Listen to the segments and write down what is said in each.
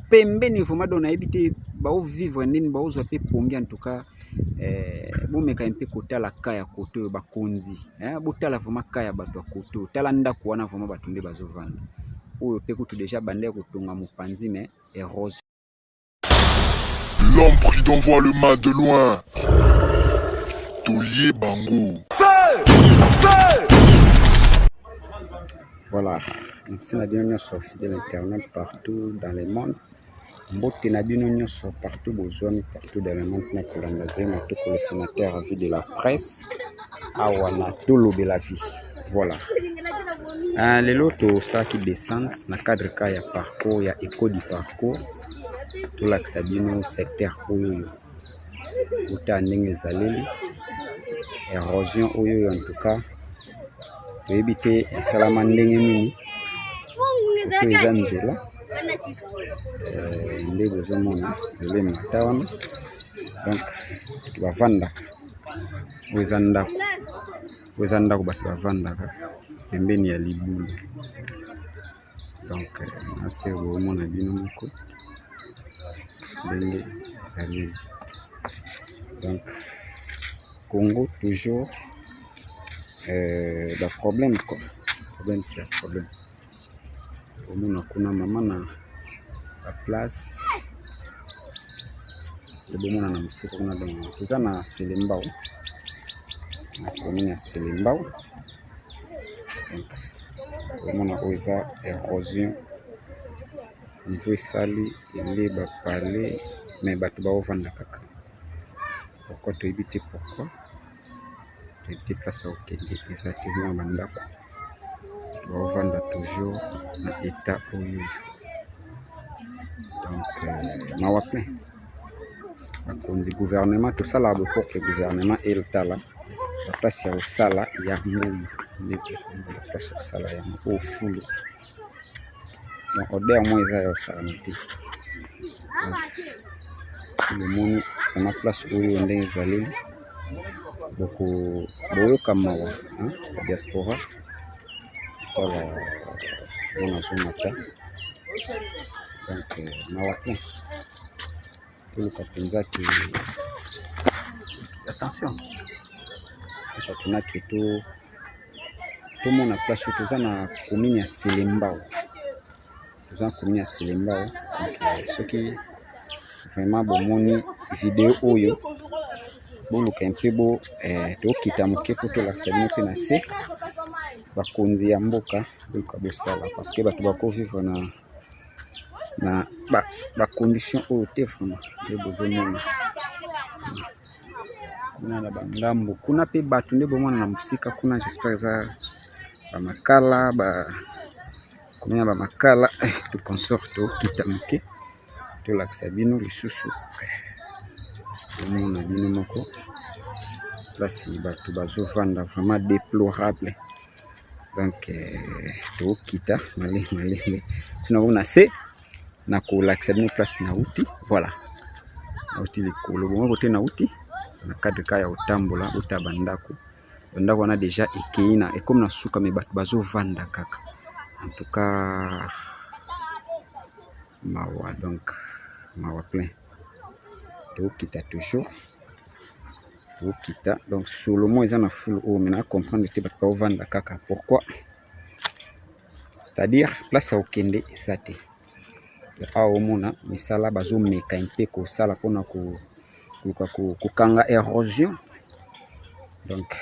Pembeni vraiment, donc nayebi te baovivre nini, baozwa mpe pongi. En tout cas, bomeka mpe kotala ka ya kote oyo, bakonzi, botala vraiment ka ya bato ya kote oyo. Tala ndako wana, vraiment bato nde bazovanda oyo mpe kutu déjà banda ya kotonga mopanzi, mais érosion. L'homme prudent voit le mal de loin. Taulier Bango. Voilà, merci na bino nyonso, fidèle internaute partout dans le monde. Mbote na bino nyonso partout bozwami, partout dans le monde, na kolanda Zoé Matoko, le sénateur à vie de la presse, awa na Tolobela Vie. Voilà. Lelo tosalaki descente na cadre ka ya parcours ya éco du parcours. Tolakisa bino secteur oyo oyo otala ndenge ezaleli érosion oyo oyo. En tout cas, toyebi te esalama ndenge nini. Oto eza nzela nde bozomona, nzela emata wana. Donc bato bavandaka, oyo eza ndako, oyo eza ndako bato bavandaka pembeni ya libulu. Donc na se bomona bino moko ndenge ezaleli. Donc Congo toujours baproblème quoi, problème sur problème. Omona kuna mama na baplace ebomona na mosika kuna. Donc toza na Selembao, na commune ya Selembao. Donc omona oyo eza érosion, niveau esali ele bapale, mais bato baovanda kaka. Pourquoi, toyebi te. Pourquoi, toyebi te. Place ya kokende eza te. Mwa bandako, baovanda toujours na état oyo. Donc mawa plein. Bakonzi, gouvernement, tosalaka boye pour que gouvernement etala baplace ya kosala yango nde place ya kosala yango oyo fulu. Donc odeur moko eza ya kosalama te. Bomoni vraiment place oyo ndenge ezaleli, boyoka mawa ba diaspora. Tala mwana azomata. Donc mawa plein. Toluka mpenza ke, attention, toluka mpena ke to tomona place oyo. Toza na commune ya Selembao, toza na commune ya Selembao. Donc soki vraiment bomoni video oyo, boluka mpe bo tokita moke mpo tolakisa bino mpe na se. Bakonzi ya mboka, boluka bosala, parce que bato bakovivre na bacondition oyo te vraiment. Nde bozomona kuna na bangambo kuna mpe bato nde bomona na mosika kuna, j'espère eza bamakala, bakomina bamakala tout consort. Tokita moke, tolakisa bino lisusu, bomona bino moko place bato bazovanda, vraiment déplorable. Donc tokita malembe malembe tina komona se na kolakisa bino place nauti. Voilà, nauti likolo bongo kote nauti na cadre ka ya kotambola. Ota bandako, bandako wana déjà ekei na ekomi na suka, mais bato bazovanda kaka. En tout cas mawa, donc mawa plein. Tokita toujours, tokita. Donc solomo eza na fulu oyo, mais na comprendre te, bato baovanda kaka, pourquoi? C'est-à-dire place ya kokende eza te. Awa omona misala bazomeka mpe kosala mpona koluka kokanga érosion. Donc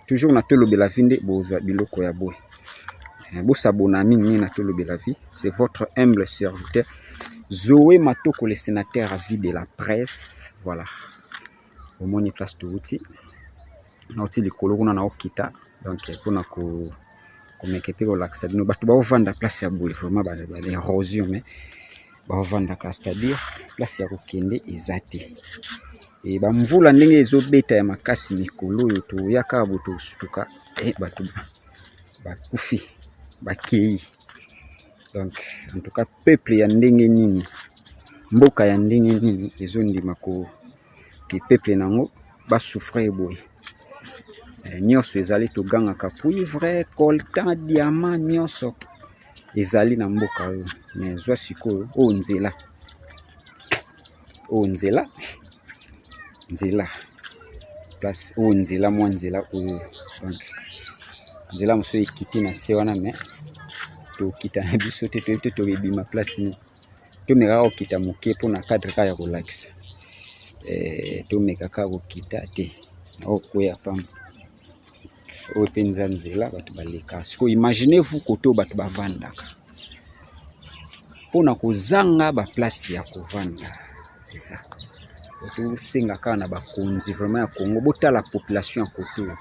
toujours na Tolobela Vie nde bozwa biloko ya boye. Bosabona mingimingi na Tolobela Vie. C'est votre humble serviteur Zoé Matoko, le sénateur à vie de la presse. Voilà, omoni place touti, nauti likolo kuna, naokita. Donc mpona komeka mpe kolakisa bino bato baovanda place ya boye, vraiment ba érosion, mais baovandaka, c'est-à-dire place ya kokende eza te. E bamvula ndenge ezobeta ya makasi mikolo oyo, toya kaka boye, tosutuka, bato bakufi, bakei. Donc en tout cas, peuple ya ndenge nini, mboka ya ndenge nini ezondima ko ke peuple nango basouffrir boye? Nyonso ezali, togangaka cuivre, coltan, diamant, nyonso ezali na mboka oyo, mais zwa sikoyo oyo nzela. Oyo nzela, nzela place oyo nzela mwa nzela oyo donc nzela mosusu ekiti na se wana mais tokita na biso te, toyebi te tokebima place nini. Tomeka kaka kokita moke mpona cadre kaka ya kolakisa. Tomeka kaka kokita te, okweya pamba. Oyo mpenza nzela bato baleka. Sikoyo imaginez vous kote oyo bato bavandaka mpona kozanga ba place ya kovanda. C'est ça. Tosenga kaka na bakonzi vraiment ya Congo, botala population ya kote oyo.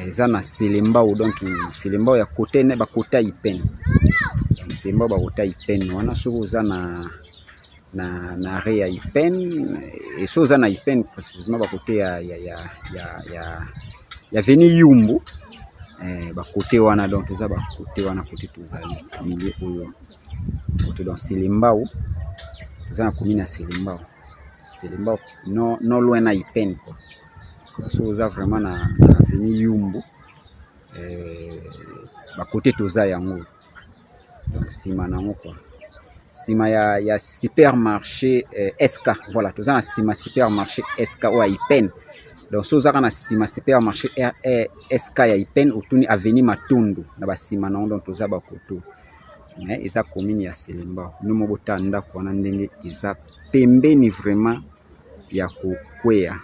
Eza na Selembao, donc Selembao ya kote ne bakota Ipene. Donc Selembao bakota Ipene wana soki oza na arrêt ya Ipene, et soki oza na Ipene précisément bakote ya avenue Yumbu, bakote wana, donc toza bakote wana kote tozali milieu oyo kote, donc Selembao, toza na commune ya Selembao. Selembao non, non loin na Ipene quoi. So oza vraiment na avenue Yumbu, bakote toza yango, donc nsima nango quoi, nsima ya supermarché SK. Voilà, toza na nsima supermarché SK oyo ya Ipene. Donc so ozaka na nsima supermarché SK ya Ipene, otuni avenue Matondo na basima nango, donc toza bakoto. Mais eza commune ya Selembao. Bino moko botala ndako wana ndenge eza pembeni vraiment ya kokweya.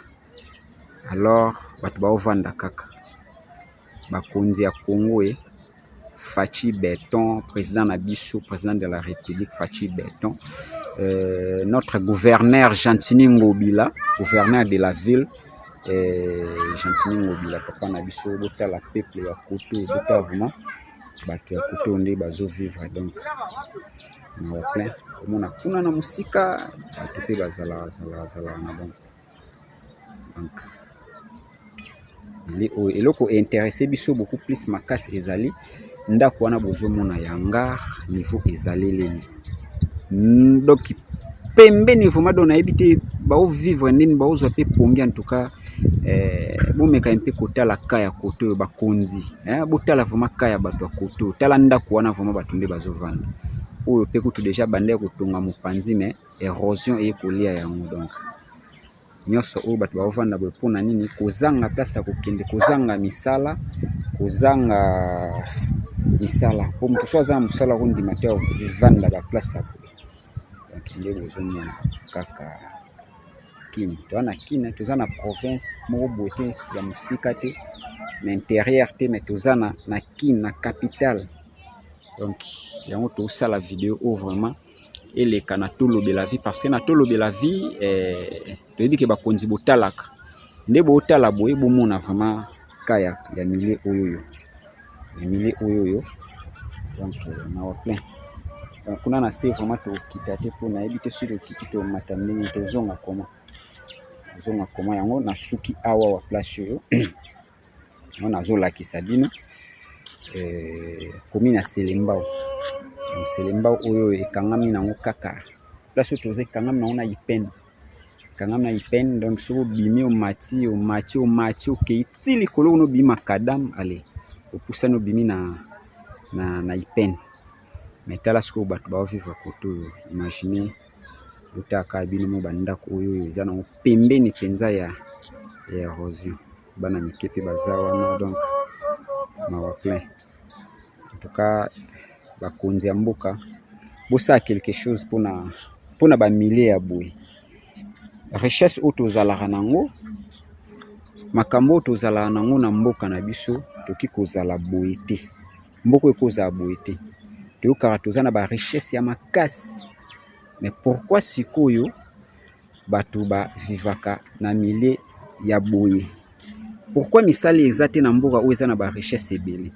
Alors bato baovanda kaka. Bakonzi ya Congo, e Fatshi Béton, président na biso, président de la République Fatshi Béton, notre gouverneur Gentiny Ngobila, gouverneur de la ville, Gentiny Ngobila, papa na biso, botala peuple ya koto, botala vraiment bato ya koto nde bazovivre. Donc na plein komona kuna na mosika bato mpe bazalaka zalaka na bango. Donc oyo eloko intéressé biso beaucoup plus makasi ezali ndako wana bozomona ya hangar, niveau ezaleleli, donc pembeni vraiment. Donc nayebi te baovivre nini, baozwa mpe pongi. En tout cas, bomeka mpe kotala ka ya kote oyo, bakonzi, botala vraiment ka ya bato ya kote oyo. Tala ndako wana, vraiment bato nde bazovanda. Oyo mpe kutu déjà banda ya kotonga mopanzi, mais érosion eye kolia yango. Donc nyonso oyo bato baovanda boye mpona nini? Kozanga place ya kokende, kozanga misala, kozanga misala. Po moto so aza na mosala, akondima te ovanda baplace ya boye. Donc nde bozomona kaka Kini, toza na Kini, toza na province moko boye te ya mosika te, na intérieur te, mais toza na Kini, na capitale. Donc yango tosala video oyo vraiment eleka na Tolobela Vie, parce que na Tolobela Vie, toyebi ke bakonzi botalaka nde botala boye, bomona vraiment ka ya milieu oyo oyo, ya milieu oyo oyo. Donc mawa plein. Donc kuna na se vraiment tokita te, mpo nayebi te soki tokiti, tomata ndenge, tozonga koma, tozonga koma. Yango nasuki awa wa place oyo, yango nazolakisa bino commune ya Selembao. Donc Selembao oyo ekangami nango kaka place oyo toza, ekangami nango na Ipene, ekangami na Ipene. Donc soki obimi, omati, omati, omati, okei ti likolo kuna, obimi macadam, ale opusani, obimi na Ipene. Mais tala sikoyo bato baovivre kote oyo. Imagine, botaka bino mo bandako oyo oyo eza nango pembeni mpenza ya érosion. Bana mike mpe baza wana, donc mawa plein. En tout cas, bakonzi ya mboka, bosala quelque chose mpona bamilie ya boye. Richesse oyo tozalaka nango, makambo oyo tozalaka nango na mboka na biso, toki kozala boye te. Mboka ekozala boye te. Toyokaka toza na barichesse ya makasi, mais pourquoi sikoyo bato bavivaka na milieu ya boye? Pourquoi misala eza te na mboka oyo eza na barichesse ebele?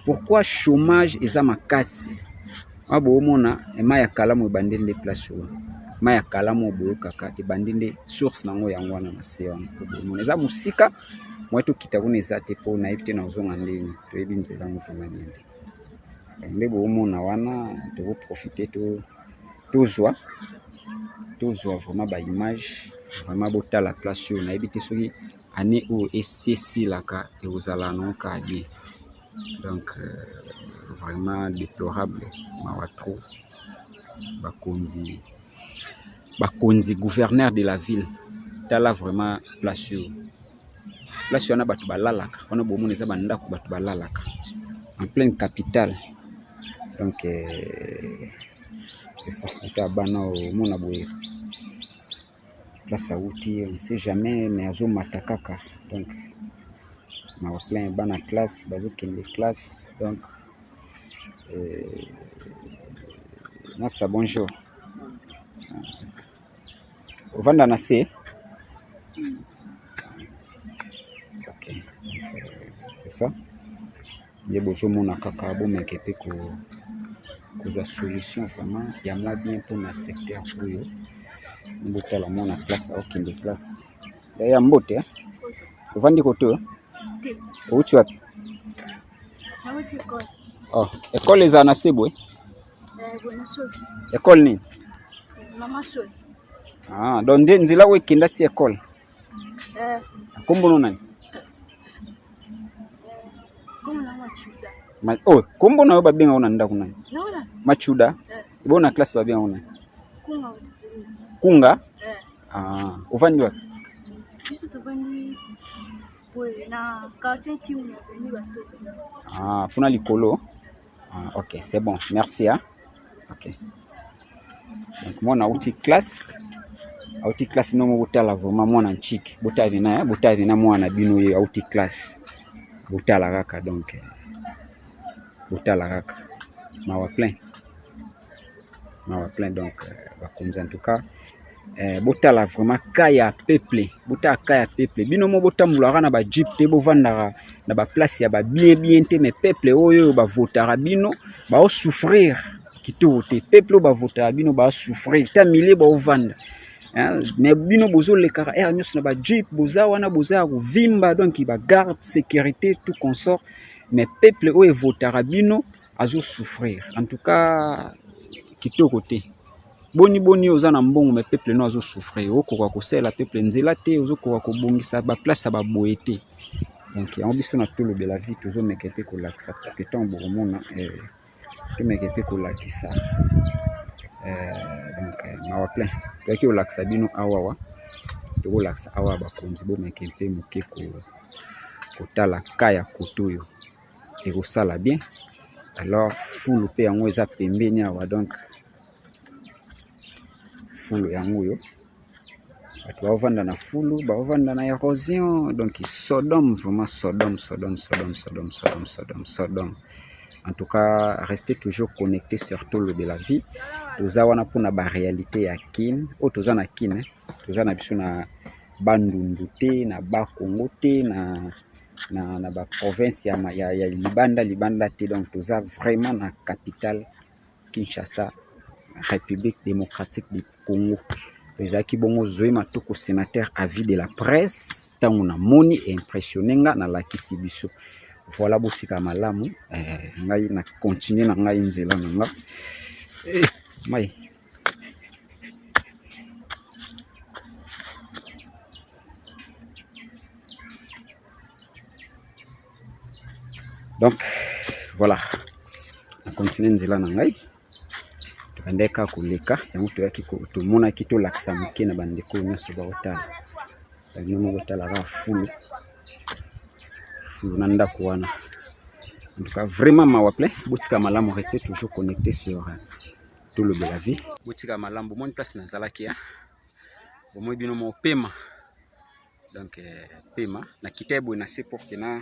Pourquoi chômage eza makasi? Awa boomona mai ya Kalamu ebandi nde place oyo. Mai ya Kalamu oyo boyokaka ebandi nde, source nango yango wana na se wana. Bomona eza mosika mwa, tokita kuna eza te, mpo nayebi te nazonga ndeni. Toyebi nzela yango vraiment bien te. Nde boomona wana, tokoprofite tozwa vraiment baimage. Vraiment botala place oyo. Nayebi te soki année oyo esi esilaka, ekozala nango kaka bien. Donc vraiment déplorable, mawa trop. Bakonzi Bakonzi, gouverneur de la ville, tala vraiment place oyo. Place wana bato balalaka, wana bomona eza bandako bato balalaka en pleine capitale. Donc c'est ça, ata bana omona boye place awuti, on ne sait jamais, mais azomata kaka. Donc mawa plein, bana classe bazokende classe. Donc nasa bonjour, ovanda na se. Ok, donc c'est ça nde bozomona kaka, bomeke mpe kozwa solution vraiment ya mwa bien mpona secteur oyo. Botala mwana classe aokende classe ya mbote. Ovandi kote oyo, outi wapi? Oh, ekole ezala na se boye? Ekole nini? Ah, donc nde nzela oyo ekenda ti ekole. Kombo no nani? Oh, kombo na yo babengaka na ndako nani? Machuda. Bo na classe babengaka nani? Kunga. Ah, ovandi wapi? Biso tovandi boye na quartier Kimu, avenue Bato. Ah, kuna likolo. Ah, ok, c'est bon. Merci hein. Ok. Donc mwana auti classe. Auti classe no botala vraiment mwana nchiki. Botala na botala na mwana bino ye auti classe. Botala kaka donc botala kaka. Mawa plein. Mawa plein donc bakonzi en tout cas botala vraiment ka ya peuple, botala ka ya peuple. Bino mo botambolaka na bajeep te, bovandaka na baplace ya babien bien te, mais peuple oyo bavotaka bino baosouffrir kitoko te. Peuple oyo bavotaka bino baosouffrir ta milie baovanda, mais bino bozolekaka heure nyonso na bajeep, boza wana, boza ya kovimba, donc bagarde sécurité tout consort, mais peuple oyo evotaka bino azosouffrir en tout cas kitoko te. Boni boni oza na mbongo mais peuple no azosouffrir, okoka kosalela peuple nzela te, ozokoka kobongisa baplace ya baboye te. Donc yango biso na tolobela vie, tozomeka mpe kolakisa pour que ntango bokomona, tomeka mpe kolakisa. Donc mawa plein, toyaki kolakisa bino awawa, tokolakisa awa bakonzi bomeke mpe moke kotala ka ya koto oyo ekosala bien. Alors fulu mpe yango eza pembeni awa, donc fulu yango oyo bato baovanda na fulu, baovanda na érosion. Donc Sodome, vraiment Sodome, Sodome, Sodome, Sodome, Sodome, Sodome, Sodome. En tout cas, restez toujours connectés sur Tolobela Vie. Toza wana mpona baréalité ya Kin oyo toza na Kin, toza na biso na Bandundu te, na Bakongo te, na baprovince ya libanda libanda te. Donc toza vraiment na capitale Kinshasa, République démocratique du Congo. Ezalaki bongo Zoé Matoko, sénateur à vie de la presse. Ntango namoni impressionné nga, nalakisi biso. Voilà, botika malamu. Ngai na continue na ngai nzela na nga. Mai. Donc voilà, na continue nzela na ngai, tobandaki kaka koleka yango, toyaki tomonaki tolakisa moke na bandeko nyonso baotala. Bino moko botala kaka fulu fulu na ndako wana. En tout cas vraiment mawa plein. Botika malamu, restez toujours connecté sur Tolobela Vie. Botika malamu, bomoni place nazalaki, bomoi bino moko pema. Donc pema nakita boye na se pour que na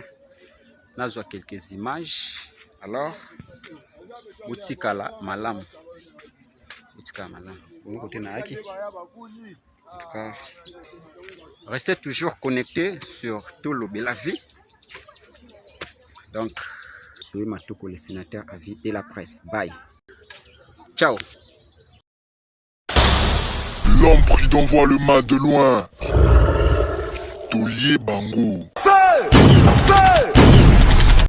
nazwa quelques images. Alors botikala malamu, botikala malamu, bongo kote nayaki. En tout cas, restez toujours connectés sur Tolobela Vie. Donc Zoé Matoko, le sénateur à vie de la presse. Bye, ciao. L'homme prudent voit le mal de loin. Taulier Bango. Feu! Feu!